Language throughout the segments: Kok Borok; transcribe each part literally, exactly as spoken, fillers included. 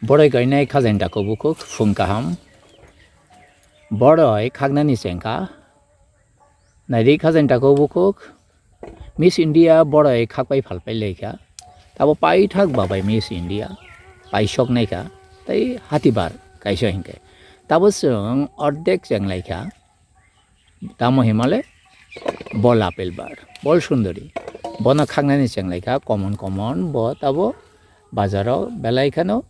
Boroi gainai khajani tako bukhuk phung kaham. Boroi khaknani chengkha. Naidi khajani tako bukhuk. Miss India boroi khakpai phalpai laikha. Tabo paithak babai Miss India. Paisok naikha. Tei hatibar kaisa hinkhe. Tabo chwng ordek cheng laikha. Tamo himale bol apple bar, bol sundori. Bono khaknani cheng laikha, common common, bo tabo bazaro belai kheno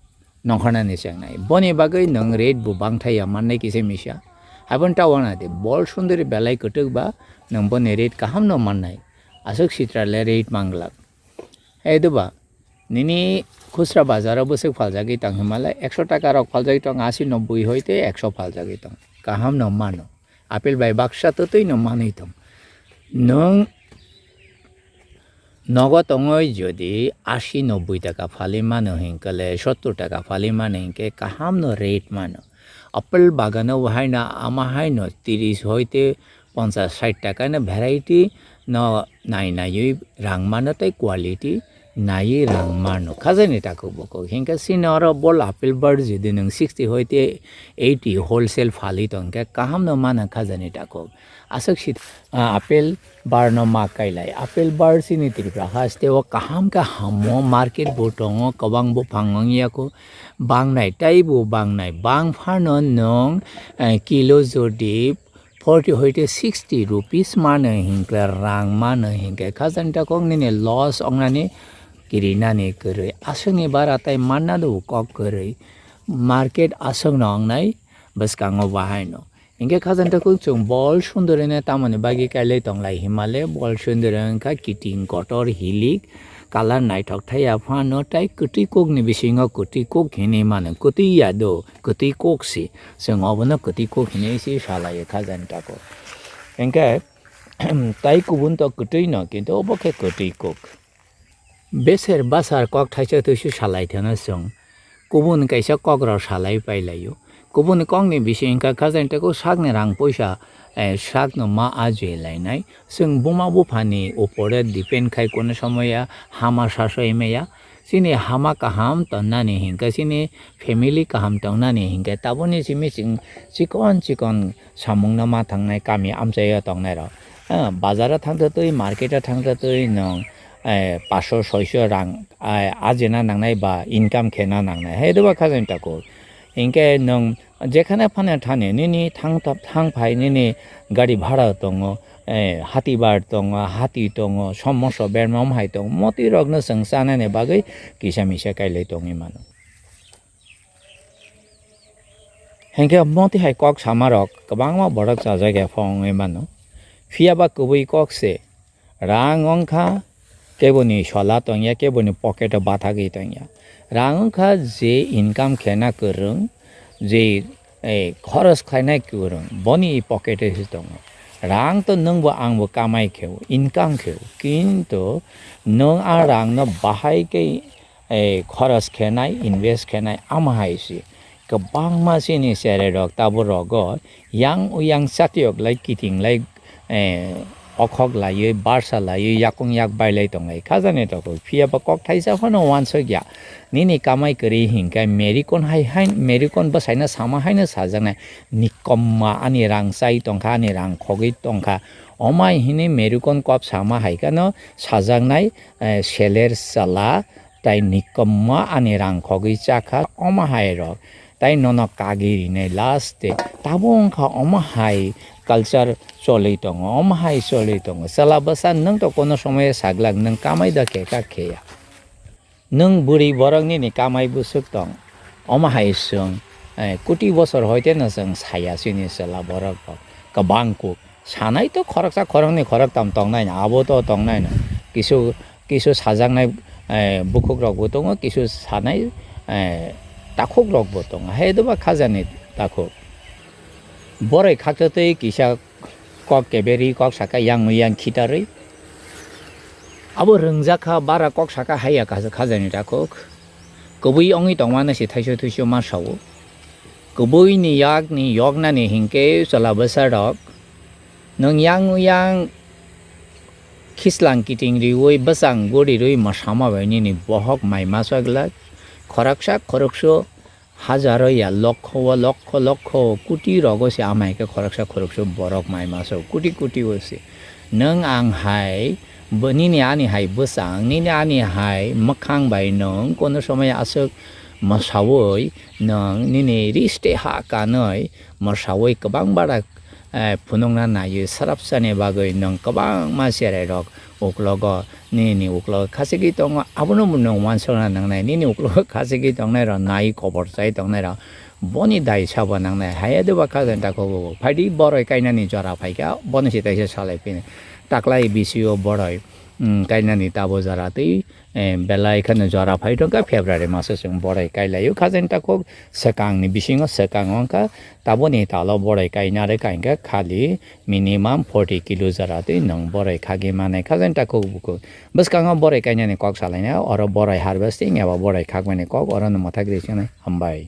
nongkhornani chengnai. Boni bagwi nwng rate bo bangthai ya mannai kisa misa. Haibon ta wana de, bol sundori belai kwtwk ba nwng boni rate kaham no mannai. Aswk sitra le rate manglak. Hai doba, nini khusra bazaro bwswk phaljagwi tong himale ekso taka rok phaljagwi tong, asi nobboi hoi tei ekso phaljagwi tong. Kaham no mano. Apple bai baksa twtwi no manwi tong. Nwng nogo tongoi jodi asi nobboi taka phali mano hinkhe le sottor taka phali mano hinkhe kaham no rate mano. Apple bagano haino ama haino tiris hoite ponchas sait taka no variety no nai naiwi rang mano tei quality naiwi rang mano. Khajani takhuk bukhuk. Hinkhe chini oro bol apple bar jodi nwng sixty hoite eighty wholesale phali tongkhe kaham no mano khajani takhuk. Aswk sit, ah, apple bar no ma kailai. Apple bar chini Tripura haste o kaham khe hamo, market bo tongo, kwbang buphang wngya kho, bangnai tei bo bangnai. Bang phano nwng, eh, kilo jodi forty hoite sixty rupees mano hinkhe, rang mano hinkhe, khajani takhuk nini loss wngnani kirinani kwrwi. Aswkni bara tei manna do kok kwrwi. Market aswkno wngnai bwskango bahaino. Hinkhe khajani takhuk chwng bol sundorino tamoni bagwi kailai tonglai himale, bol sundori wngkha kiting kotor hilik, colour naithok thaiya phano tei kwtwi kokni bisingo kwtwi kok hinwi mano, kwtwi ya do, kwtwi kok si, chwng obono kwtwi kok hinwi si salaio khajani takhuk. Hinkhe tai kubun to kwtwi no, kintu obo khe kwtwi kok. Beser basar kok thaisa twisu salai thano chwng. Kubun kaisa kok rok salai pai laio. Kubun kokni bising wngkha khajani takhuk sakni rang poisa, eh, sakno ma ajui lainai. Chwng buma buphani upore depend khai kuno somoya hama sasoi maya. Chini hama kaham tonnani hinkhe chini family kaham tongnani hinkhe taboni simi chwng chikon chikon samungno ma thangnai kami amchaio tongnai rok. Eh, bazaro thangtwtwi, market o thangtwtwi nwng, eh, paso soiso rang, eh, ajina nangnai ba income khena nangnai. Hai doba khajani takhuk. Hinkhe nwng jekhane phano thani nini thang ta-, thang phai nini gari bhara tongo, eh, hati bar tongo, hati tongo, somoso berma hai tongo. Motwi rokno chwng chanani bagwi kisa misa kailai tongwi mano. Hinkhe motwi hai kok samarok kwbangma borok chajak ya phone wngwi mano. Phiya ba kubui kok se, rang wngkha, keboni sola tongya, keboni pocket o bathagwi tongya. Rang wngkha je income khena kwrwng, je, eh, khoros khlainai kwrwng, boni pocket o se tongo. Rang to nwngbo angbo kamai kheo, income kheo, kintu nwng a rangno bahai khe eh, khoros khenai, invest khenai, ama hai se kwbangma chini cherai rok tabuk rogo yang uyang chatiok lai kiting lai, eh, okhok laiwi, barsa laiwi, yakung yak bailai tonglai. Khajani takhuk phiya ba kok thaisa phano uansuk ya. Nini kamai kwrwi hinkhe merikon hai hai, merikon bwsaino sama haino sajaknai. Nikomma ani rang chai tongkha, ani rang khogwi tongkha. Omai hini merikon kop sama hai kheno sajaknai, eh, seler sala. Tai nikomma ani rang khogwi chakha omo hai rok. Tai nono kagwi rinai last day. Tabo wngkha omo hai culture choli tongo, omo hai choli tongo. Chwla bwsa nwng to kono somoyo saglak nwng kamai da khe ka khe ya. Nwng bwrwi borok nini kamai bwswk tong. Omo hai chwng, eh, koti bosor hoite no chwng saya chini chwla borok rok. Kwbang kuk. Sanai to khoroksa khoroknwi khoroktam tongnai no, abo to tongnai no. Kisu, kisu sajaknai, eh, bukhuk rok bo tongo, kisu sanai, eh, takhuk rok bo tongo. Hai doba khajani takhuk. Boroi khakchotwi kisa kok keberi kok saka yang mui yang khitarwi. Abo rwngjak kha bara kok saka haiya kha-, khajani takhuk. Kwbwi wngwi tongmano se thaiso thuiso ma sao. Kwbwini yakni yoknani hinkhe chwla bwsa rok nwng yang yang khislang kiting riwi bwsang guri rwi mwsama bai nini bohok mai masa glak khoroksa khorokso hajaro ya lokho o, lokho, lokho o, kuti rogo se amai khe khoroksa khoroksa borok mai maso, kuti kuti o se. Nwng ang hai, bo nini ani hai bwsang, nini ani hai mwkhang bai nwng kono somoi aswk mwsaui nwng nini riste ha kanwi mwsaui kwbang bara, eh, phunukna naiwi srapsani bagwi nwng kwbangma cherai rok uklogo, nini uklogo khachigwi tongo, abono nwng uansukna nangnai, nini uklogo khachigwi tongnai rok nai kobor chai tongnai rok boni dai sabo nangnai. Haiya deba khajani takhuk phaidi boroi kainani jora phaikha, boni se taisa salai phini taklai bisio boroi, mm, kainani tabo jora twi, eh, belai kheno jora phai tongkha February maso chwng boroi kailaio khajani takhuk swkangni bisingo swkang wngkha. Taboni talo boroi kainare kainka khali minimum forty kilo jora twi nwng boroi khagwi manai khajani takhuk bukhuk. Bwskango boroi kainani kok salaina oro boroi harvesting eba boroi khakmani kok orono mwthagri swnai. Hambai.